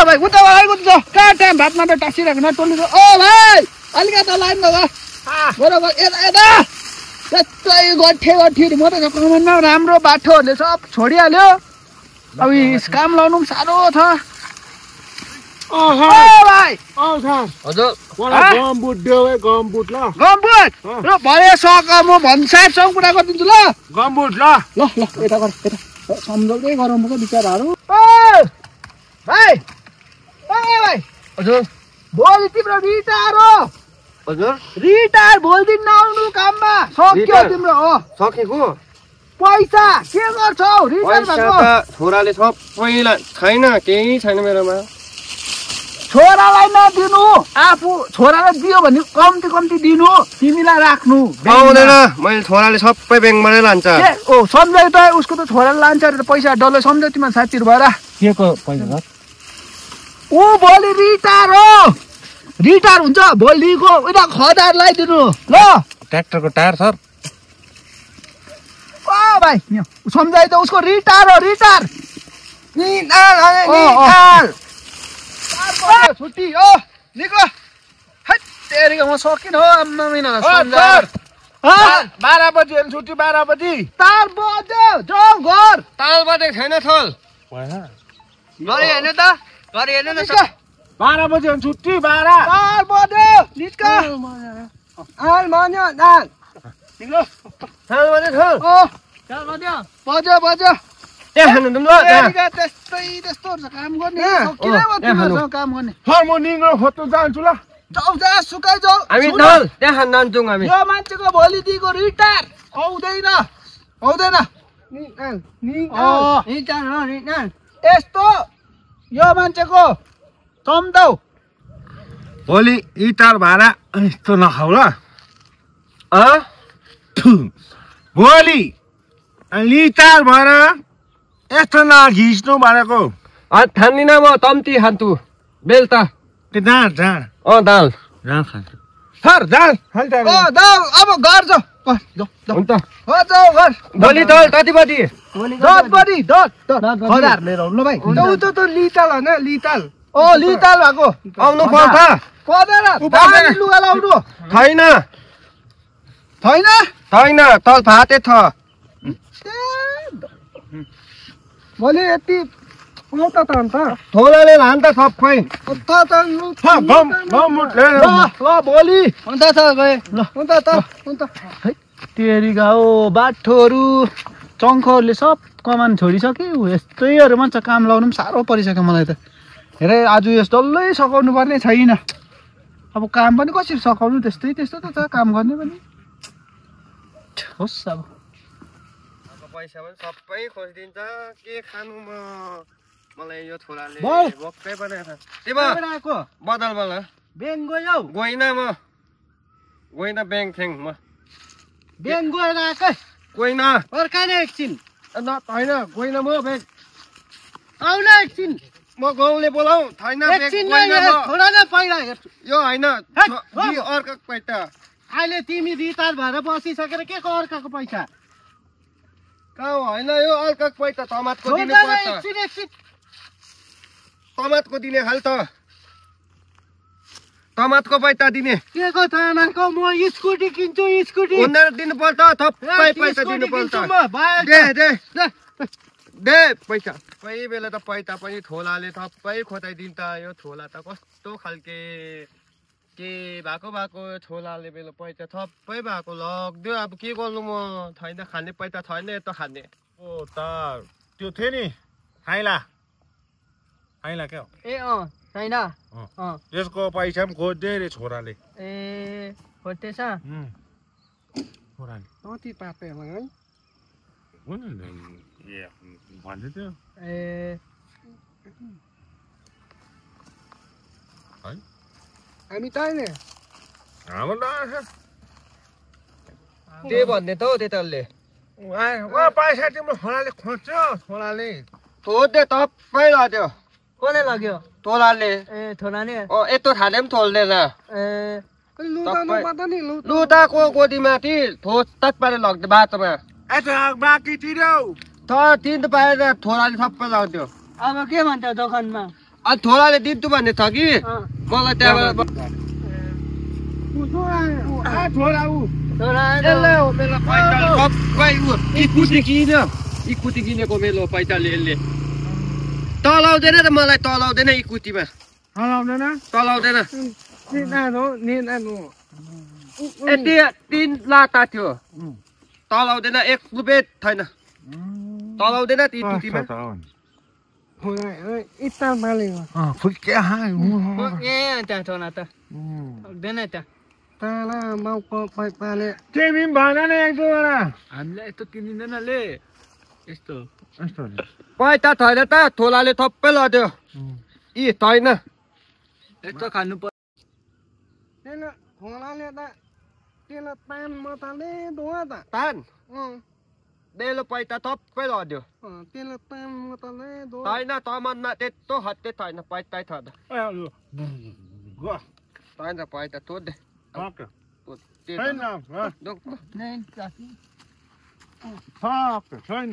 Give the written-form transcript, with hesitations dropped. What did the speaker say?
भाइ उता कहाँ टाइम भात मात्र टाँसिरहेको न टोलीको ओ भाइ अलिकति लाइन लगा बराबर यता त्यस्तै गठे म त कमानमा राम्रो बाटोहरूले सब छोडिहाल्यो अब काम लाउनु पनि साह्रो छ भाइ हजुर गमबुट देऊ है गमबुट ल गमबुट ल भरे सक म भन् साहेबसँग कुरा गरिदिन्छु ल गमबुट ल ल ल यता गर यता सम्झाउँदै गरौँ पर्छ बिचराहरू भाइ भाइ हजुर भोलि तिम्रो रिटायर हो हजुर रिटायर भोलिदेखि नआउनु काममा सक्यो तिम्रो हो सकेको पैसा के गर्छौ रिटायर भएको छोराले सबैलाई छैन केही छैन मेरोमा छोरालाई नदिनु आफू छोरालाई दियो भने कम्ती दिनु तिमीलाई राख्नु पाउँदैन मैले छोराले सबै ब्याङ्कबाटै लान्छ ओ सम्झाइ त उसको त छोराले लान्छ अरे त पैसा डल्लै सम्झाउ तिमीलाई साथीहरू भएर के को पैसा ऊ भोलि रिटायर हो रिटायर हुन्छ भोलिको उता खदार लगाइदिनु ल ट्र्याक्टरको टायर सर भाइ सम्झाइ त उसको रिटायर हो रिटायर छुट्टी हो निको तेरिको म सकिन हो आम्मा महिना 12 बजी छुट्टी 12 बजी ताल बज्यो जाऊ घर ताल बजे छैन थल गरी हेर्नु त गरी हेर्नु न 12 बजी छुट्टी 12 ताल बज्यो निस्क आल मान्यो दाल निक्लो ताल बजे थल ताल बज्यो बज्यो त्यस्तोहरू छ काम गर्ने सकिन तिमीहरूसँग काम गर्ने म निङ्गो खोज्नु जान्छु ल जाऊ जा सुकाइ जाऊ हामी नल त्यहाँ नान्छौँ हामी यो मान्छेको भोलिदेखिको रिटायर आउँदैन यस्तो यो मान्छेको सम्झाउ भोलि इटार भाडा यस्तो नखाउ ल भोलि लिटार भाडा यस्तो नघिच्नु भनेको खान्दिन म तम्ती खान्छु बेलुका दाल दाल खान्छु सर दाल अब घर जाऊ हुन्छ जाऊ घर भोलि दल कति बजी 10 बजी 10 खदार लिएर आउनु ल भाइ त लिताल होइन लिताल लिताल भएको आउनु पर्छ पर्दैन लुगा लाउनु छैन तल फाटे छ भोलि यति आउँछ त अन्त थोलाले लान्छ सबै ल भोलि अन्त छ गए ल अन्त तेरिगा हो बाठोहरू चङ्खहरूले सब कमान छोडिसक्यो यस्तैहरू मान्छ काम लाउनु पनि साह्रो परिसक्यो मलाई त हेरे आज यस डल्लै सघाउनु पर्ने छैन अब काम पनि कसरी सघाउनु त्यस्तो त छ काम गर्ने पनि होस् अब पैसा पनि सबै खोजिदिन्छ के खानु मलाई यो छोराले भक्कै बनाएको बदल ब्याङ्क गयो गइनँ म ब्याङ्क थ्याङ म ब्याङ्क गएर आएकै गइनँ अर्काने एकछिन होइन गइनँ म ब्याङ्क आउन एकछिन म गाउँले बोलाऊ छैन पहिला यो होइन अर्को पैसा अहिले तिमी रिटायर भएर बसिसकेर के को अर्काको पैसा कहाँ होइन यो अर्काको पैसा टमाटको दिने पैसा टमाटको दिने खाल त टमाटको पैसा दिने के को टमाटको म स्कुटी किन्छु स्कुटी उनीहरू दिनुपर्छ थप्पै पैसा दिनुपर्छ दे पैसा कोही बेला त पैसा पनि थोलाले थप्पै खोताइदिन्छ यो थोला त कस्तो खालके के भएको छोलाले बेला पैसा थप्पै भएको लग्दियो अब के गर्नु म छैन खाने पैसा छैन यता खाने त त्यो थियो नि खाइला क्या हो ए छैन त्यसको पैसा पनि खोज्दै रे छोराले ए खोज्दैछ छोराले कति पापे होला है भन्दै थियो ए हामी त नि हाम्रो के भन्ने त हौ त्यताले पैसा तिम्रो छोराले खोज्छ छोराले थोदे थप्पै लाग्यो कसले लाग्यो तोलाले ए थोलाले यत्रो थाले पनि थोल्दैन लुदाको गोदीमाथि थोत पारेर लग्थ्यो बाटोमा बाँकी तिर्यौ त तिन पारेर थोलाले सबै लाग्थ्यो अब के भन्छ दोकानमा अनि थोलाले दिन्छु भन्ने छ कि मलाई त्यहाँबाट इकुती किनेको मेरो पैसाले यसले तलाउँदैन त मलाई तलाउँदैन इकुतीमा तलाउँदैन यति 3 लाता थियो तलाउँदैन 1 रुपियाँ छैन तलाउँदैन इकुतीमा तिमी भन न एक दुईवटा हामीलाई यस्तो किनिँदैनले यस्तो पैसा छैन त थोलाले थप्पै लड्यो यी छैन यस्तो खानु पर्छ तान बेलो पैसा थप्पै लड्यो छैन तमनमा त्यस्तो हत्ते छैन पैसा छैन छैन पैसा तोड्दे छैन